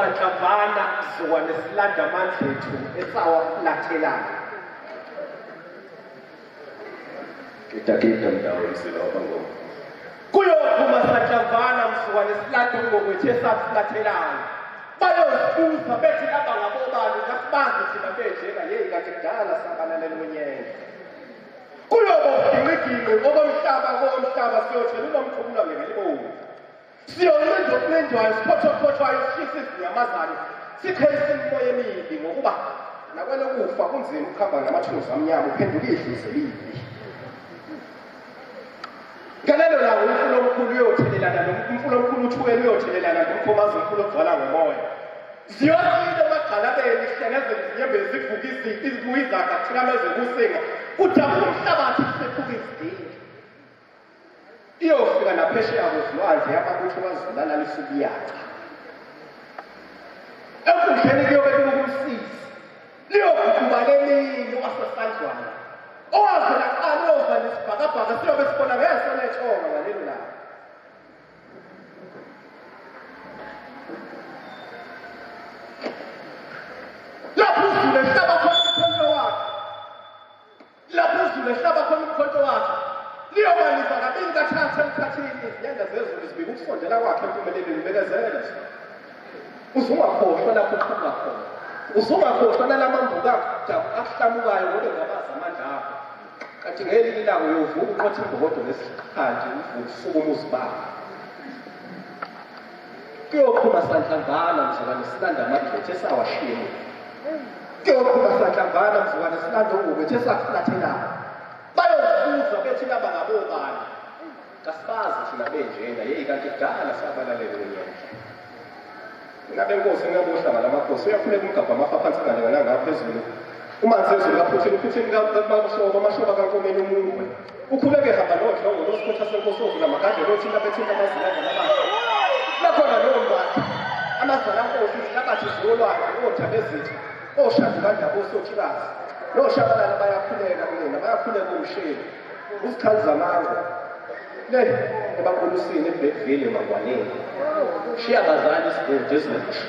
sanhlamvana mzukwane silanda amandla ethu esawafulathelayo. Gidagida mndawo emzila wabangoma. Kuyophuma sanhlamvana mzukwane silanda ungokwethu esakufulathelayo. Bayozibuza bethi laba ngabobani kasibazi thina benjena yeyi kade kudala sabalalela unyenge. Kuyoba uginqiginqi okomhlaba komhlaba siyothela unomkhulula ngelibomvu. Siyoncinda okuncindwayo sikhothokhotshwayo sishisa izinyamazane siqhelisa imimoya emibi ngokuba nakwelokufa kunzima ukuhamba namathunzi amnyama uphenduka idlozi elibi. Ngalelo langa umfula omkhulu uyothelelana nomfula omkhulu uThukela uyothelelana nomkhomazi omkhulu ogcwala ngomoya. Ziyocina emagxalabeni kuhlengezela izinyembezi zivuka izibuya izaga kuthikameze ukusinga kudabuka umhlabathi kusephuka izidingo. Iyofika naphesheya kwezilwandle yamabutho kaZulu alalisa ubuyaca. Enkundleni kuyobe kunokumsizi. Liyoguquka lemini wasesandlwana. Owavela kuqala uyoza nesibhakabhaka siyobe sibona ngeso lethonga ngalelo langa. Lapho uZulu ehlaba khona umkhonto wakhe. Lapho uZulu ehlaba khona umkhonto wakhe. Liyobalisa kabili kathathu emkhathini izinyanga zezulu zibika ukusondela kwakhe empumelelweni bekezela. Uzungakhohlwa lapho uqhamuka khona. Uzungakhohlwa nalamambuka ahlamukayo ngoba engabazi amandla akho. Kanti ngelinye ilanga uyovuka uqothe imbokodo ngesikhathi uvuke usukuma uzibambe. Kuyoqhuma sanhlamvana mzukwane silanda amadlothi esawashiye emuva. Kuyoqhuma sanhlamvana mzukwane silanda ongokwethu esakufulathelayo. Bayozibuza bethi laba ngabobani. Kasibazi thina benjena yeyi kanti kudala sabalalela unyendle. Nina benkosi ninabohlanga lamakhosi uyakhuleka umgabha amafa phansi angalingana ngaphezulu. Umanzi ezulu kaphuthini uphuthini kamashoba amashoba kankomeni umungwe. Ukhuleke hamba nodlongo losikhotha senkosi ovula magadle lothinta bethinta amazilanga nabantu. Nakhona lowo mbatha amazalankosi izihlabathi zolwandle odabezitha oshandu kandaba osothikazi noshabalala bayakhuleka kunina bayakhuleka umshini uzikhali zamanga le ebaqulusini eBergville emangwaneni shiya abazali isigodi ezosho.